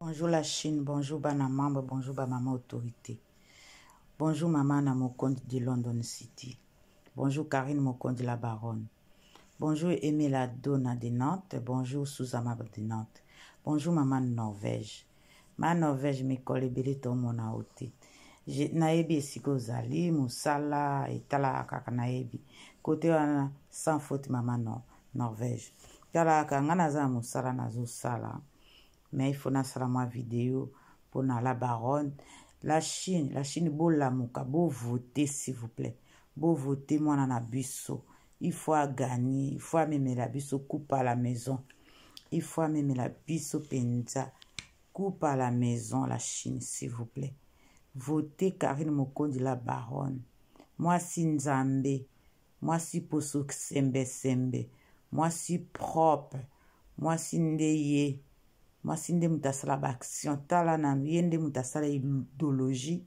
Bonjour la Chine, bonjour bana membre, bonjour ba maman autorité. Bonjour maman na Mokonzi de London City. Bonjour Karine Mokonzi la baronne. Bonjour Aimé la Donna de Nantes. Bonjour Suzama de Nantes. Bonjour maman Norvège. Ma Norvège mikolo ebele tomona yo te. Nayebi esika ozali, mosala etalaka kaka nayebi. Kote wana sans faute maman no, Norvège. Talaka nga naza na mosala nazosala. Mais il faut nasala mwa video pona la baronne. La Chine, la Chine bolamuka, bo voter s'il vous plaît. Bo voter mwana na biso. Il faut a gagner, il faut amemela biso coupe à la maison. Il faut amemela biso penza coupe à la maison la Chine s'il vous plaît. Votez Karine Mokonzi la baronne. Mwasi Nzambe, mwasi poso sembe sembe, mwasi propre, mwasi nde ye, mwasi nde moto asala ba action. Tala na ye nde moto asala idéologie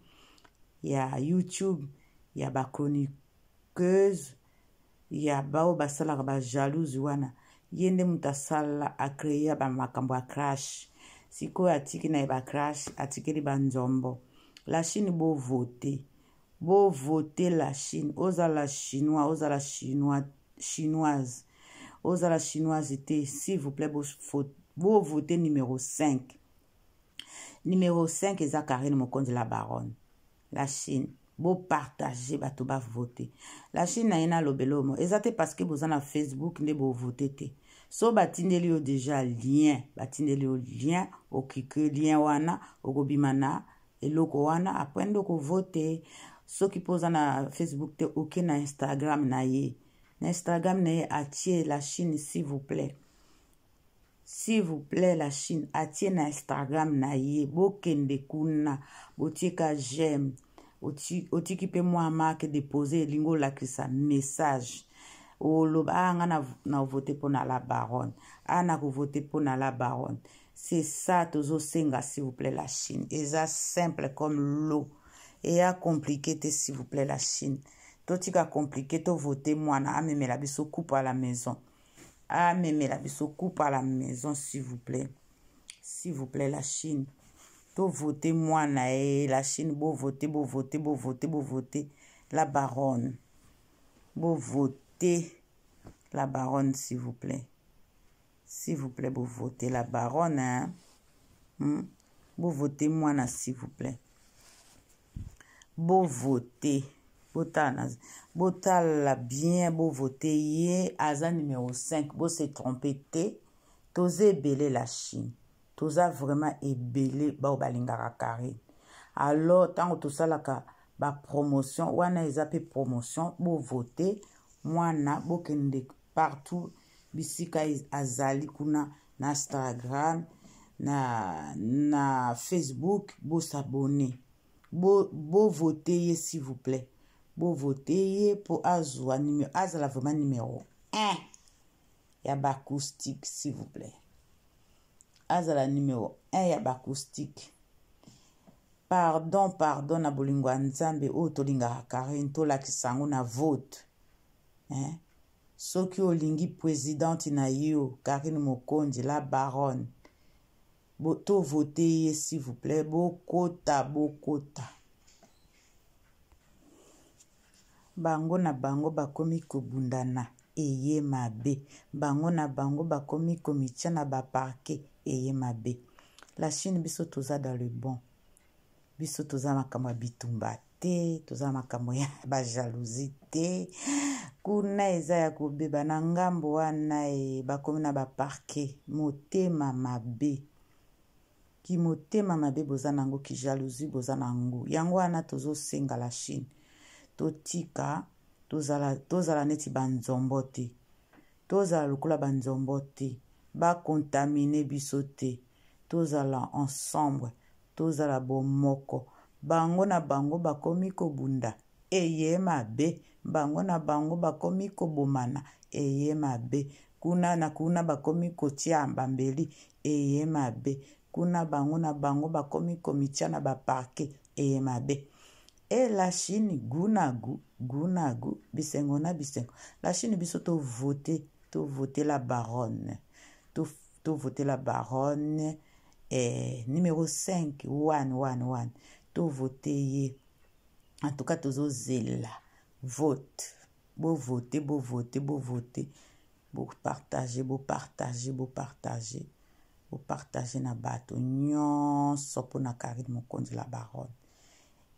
ya YouTube ya ba chroniqueuse ya bao basalaka ba jalouse wana. Ye nde moto asala a créer ba makambo ya crash. Sikoyo atiki na ye ba crash, atikeli ba nzombo. La Chine bo voter. Bo voter la Chine. Ozala chinois, ozala chinois, chinoise. Ozala chinoise te, s'il vous plaît, bo, bo voter numéro 5. Numéro 5 eza Karine Mokonzi la baronne. La Chine. Bo partager bato ba voter. La Chine na ye na lobelo mo. Eza te parce que boza na Facebook nde bo voter te. So batindeli yo déjà lien, batindeli yo lien, okike lien wana, okobima na eloko wana après nde okovote. Soki mpo oza na Facebook te, oke na Instagram na ye. Na Instagram na ye atie la Chine s'il vous plaît. S'il vous plaît la Chine atie na Instagram na ye, bokende kuna, botieka j'aime, otiki pe mwa marque déposé elingi olakisa message. Oloba ah nga na voter pona la baronne. Ah na ko voter pona la baronne. C'est ça tozo senga s'il vous plaît la Chine. Eza simple comme l'eau. Eya compliqué te s'il vous plaît la Chine. Totika compliqué to voter mwana amemela biso coupe à la maison. Amemela biso coupe à la maison s'il vous plaît. S'il vous plaît la Chine. To voter mwana e la Chine bo voter bo voter bo voter bo voter la baronne. Bo voter la baronne s'il vous plaît. S'il vous plaît, vous votez la baronne. Hein? Vous votez moi, s'il vous plaît. Vous votez. Botala bien, vous votez. Ye, aza numéro 5. Vous se trompez te. Toza ebele la Chine. Toza vraiment ebele bao balingaka Karine. Alors, tango tosalaka ba promotion, wana eza pe promotion, bo voter mwana, bokende partout bisika azali kuna na Instagram, na Facebook, bo s'abonner. Bo voter ye s'il vous plaît. Bo voter ye po azwa numéro, azala vraiment numéro 1 ya ba acoustique s'il vous plaît. Azala numéro 1 ya ba acoustique. Pardon, pardon na bolingo ya Nzambe oyo tolingaka Karine, tolakisa yango na vote. Hein? Soki olingi présidente na yo Karine Mokonzi la baronne, bo to voter ye s'il vous plaît, bokota bokota. Bango na bango bakomi kobundana eye mabe. Bango na bango bakomi komitia na ba parquet eye mabe. La Chine biso toza dans le bon. Biso toza makambo ya bitumba te, toza makambo ya ba jalousie te. Kuna eza ya kobeba na ngambo wana e bakomi na ba parquet motema mabe. Ki motema mabe boza nango, ki jalousie boza nango. Yango wana tozosenga la Chine. Totika, tozala neti ba nzombo te. Tozala lokola ba nzombo te. Ba contaminer biso te. Tozala ensemble. Tozala bomoko. Bango na bango bakomi kobunda. Eye mabe. Bango na bango bakomi kobomana. Eye mabe. Kuna na kuna bakomi kotia bambeli. Eye mabe. Kuna bango na bango bakomi komitia na ba parquet. Eye mabe. E la Chine gu na gu, gu na gu, bisengo na bisengo. La Chine biso to voter, to voter la baronne. To, to voter la baronne. Eh, numero 5 1 1 1 tovote ye. En tout cas tozozela vote, bovote, bovote, bovote, bopartage, bopartage, bopartage, bopartage na bato nyonso mpona Karine Mokonzi la Baronne.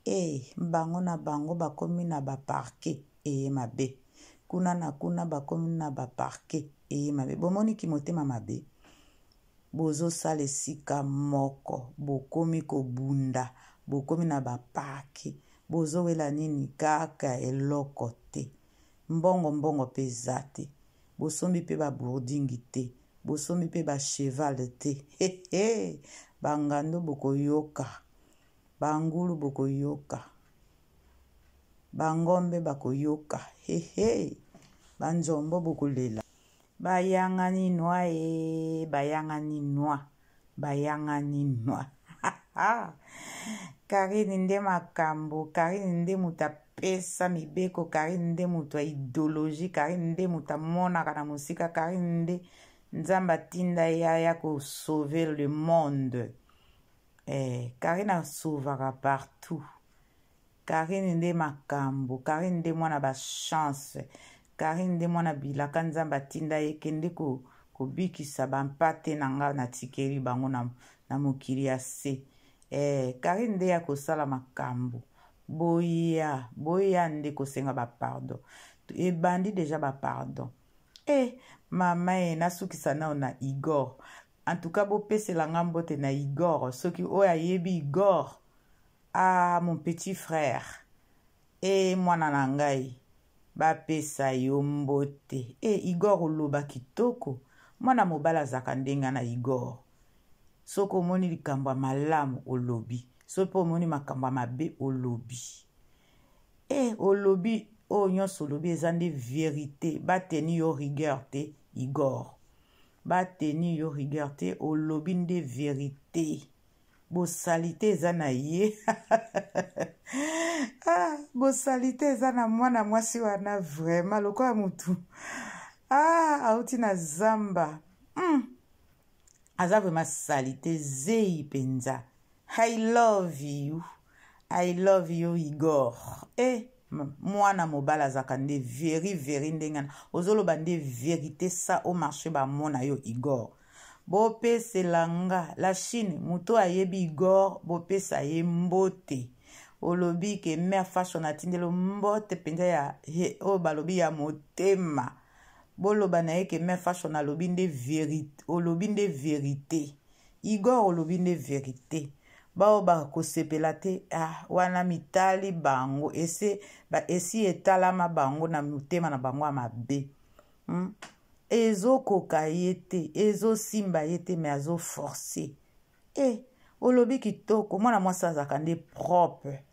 E bango na bango bakomi na baparke eye mabe, kuna na kuna bakomi na baparke eye mabe. Bomoniki motema mabe, bozosala esika moko, bokomi kobunda, bokomi na baparke, bozowela nini? Kaka eloko te, mbongo mbongo mpe eza te, bosombi mpe babourdingi te, bosombi mpe bacheval te. Hehe, bangando bokoyoka, bangulu bokoyoka, bangombe bakoyoka, hehe, banzombo bokolela. Bayangani nwa e, bayangani nwa, bayangani nwa. Karine nde makambo, Karine nde moto apesa mibeko, Karine nde moto ya idéologie, Karine nde moto amonaka na mosika, Karine nde Nzambe atinda ye aya kosauver le monde. Eh, Karine asauvaka partout. Karine nde makambo, Karine nde mwana bachance, Karine nde mwana bilaka Nzambe atinda ye kende kobikisa bampate na nga natikeli bango na mokili ya se. Eh, Karine nde ya kosala makambo. Boya, boya nde kosenga bapardon. Ebandi deja bapardon. Eh, mama e, nasukisa nao na Igor. En tout cas, bopesela nga mbote na Igor. Soki oyo ayebi Igor, ah, mon petit frère. E mwana na ngai, bapesa yo mbote. E Igor, oloba kitoko. Mwana mobali azalaka ndenge na Igor. Soki omoni likambo ya malamu olobi, soki mpe omoni makambo ya mabe olobi. E olobi oyo nyonso olobi eza nde verité. Bateni yo rigueur te Igor, bateni yo rigueur te, olobi nde verité. Bosalite eza na ye. Ah, bosalite eza na mwana mwasi wana vraiment lokola mutu ah, auti na zamba. Aza vraiment salite zei mpenza. I love you, I love you Igor. Eh, mwana mobali azalaka nde veri veri ndenge wana, ozoloba nde verité sa au marché bamona yo Igor. Bopesela nga la Chine, moto ayebi Igor, bopesa ye mbote. Olobi ke mère Fashion atindeli mbote mpenza ya oyo balobi ya motema. Boloba na ye ke mère Fashion alobi nde verité, olobi nde verité. Igor olobi nde verité. Bao bakosepela te, ah, wana mitali bango ese ba esi etalama bango na motema na bango ya mabe. Ezokoka ye te, ezosimba ye te, me azoforce. E olobi kitoko, mwana mwasi azalaka nde propre.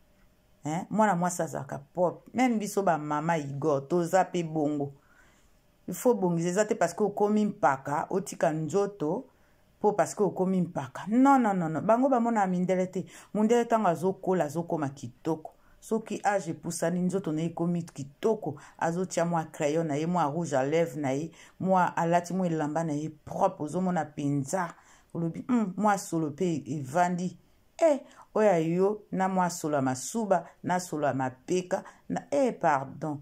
Hein? Mwana mwasi azalaka propre. Meme biso bamama Igor toza mpe bongo. Il faut bongisa, eza te parce que okomi mpaka otika nzoto po parce que okomi mpaka. Non, non, non, non. Bango bamona mindele te. Mundele ntango azokola azokoma kitoko. Soki age epusani nzoto na ye ekomi kitoko, azotia mwa crayon na ye, mwa rouge à lèvres na ye, mwa alati mwa elamba na ye propre, ozomona mpenza olobi mwa solo mpe evandi. Eh, oyo yo na mwa solo ya masuba na solo ya mapeka na eh, pardon,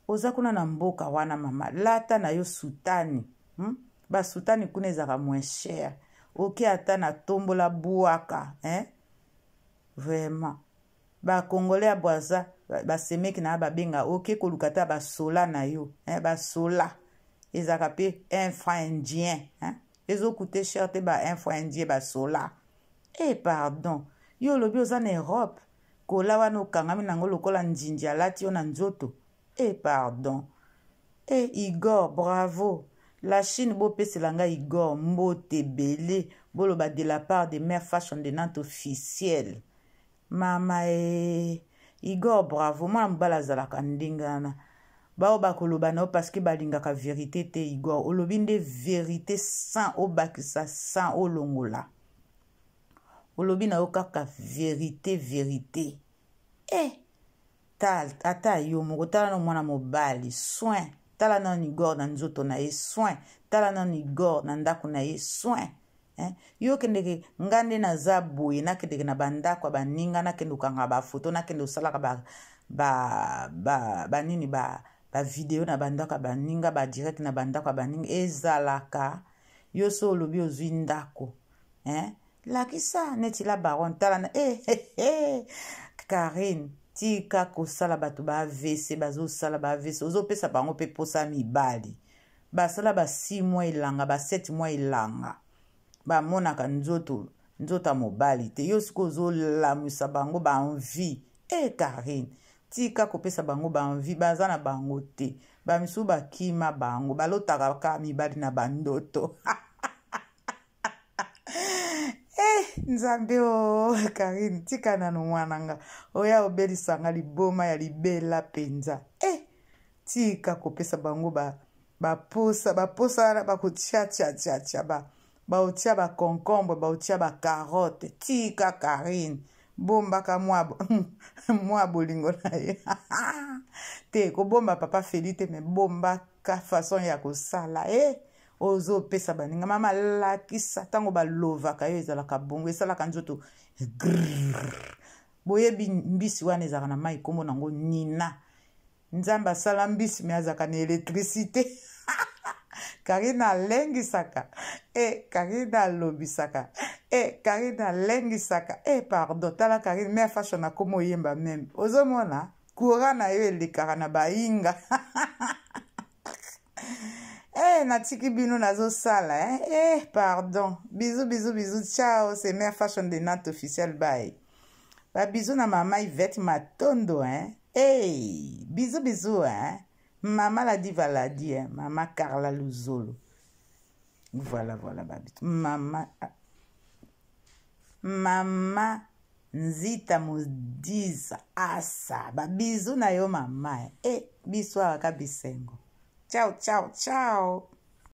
oza kuna na mboka wana mama, lata na yo sutani. Basutani kuna ezalaka moins cher, oke ata na tombola bwaka, hein? Vraiment bakongole ya bwaza basemeki na babenga oke koluka ata basola na yo, hein? Basola ezalaka mpe 1 franc indien, hein? Ezokute cher te ba 1 franc indien basola. Eh pardon, yo olobi oza na Europe, kola wana okangami nango lokola nzinzi alati yo na nzoto. Eh pardon. Eh Igor, bravo. La Chine bopesela nga Igor mbote ebele, boloba de la part de Mère Fashion de Nantes officielle. Mama e Igor, bravo. Mwana mobali azalaka ndenge wana. Bao bakoloba na yo parce que balingaka verité te. Igor, olobi nde verité sans obakisa, sans olongola. Olobi na yo kaka verité, verité. Eh, tal, ata yo moko tala na mwana mobali soin, tala na Igor na nzoto na ye soin, tala na Igor na ndako na ye soin. Eh? Yo okendeke, nga nde naza boye, nakendeke na bandako ya baninga, nakende kokanga bafoto, nakende kosalaka ba, ba, ba, banini ba, ba video na bandako ya baninga, ba direct na bandako ya baninga. Ezalaka yo so olobi ozwi ndako, eh? Lakisa neti la baronne, tala na eh, eh, eh. Karine, tika kosala bato ba AVC, bazosala ba AVC, ozopesa bango mpe posa mibali. Basala ba 6 mois elanga, ba 7 mois elanga, bamonaka nzoto nzoto ya mobali te. Yo sikoyo ozolamwisa bango ba envie. E Karine, tika kopesa bango ba envie, baza na bango te. Bamisusu bakima bango, balotaka kaka mibali na bandoto. Eh, Nzambe o oh, Karine, tika nanu mwana nga oya obelisa nga liboma ya libela mpenza. Eh, tika kopesa bango ba baposa baposa wana bakotia tia tia tia ba baotia ba concombre, baotia ba carotte. Tika Karine, bombaka mwa mwa bolingo na ye te. Kobomba papa Feli te, me bombaka façon ya kosala. Eh, ozopesa baninga mama, lakisa ntango balovaka yo ezalaka bongo, esalaka nzoto grrr. Boyebi mbisi wana ezalaka na mai, nkombo nango Nina. Nzambe asala mbisi me azalaka na électricité. Karine alengisaka e, Karine alobisaka e, Karine alengisaka e. Pardon, tala Karine mare fashion akoma oyemba meme, ozomona courant na yo elekaka na bayinga. Eh, natiki bino nazosala eh? Eh, pardon, bisous bisous bisous, ciao. C'est Mère Fashion de Nantes officiel. Bye. Ba bisous na mama Yvette Matondo, hein. Hey, bisous bisous, hein. Mama la diva la di, hein. Mama Carla Luzolo. Voilà, voilà, ba bisous. Mama Mama Nzita Mudiza asa, ba bisous na yo mama. Eh, biso awa ka bisengo. Ciao ciao ciao.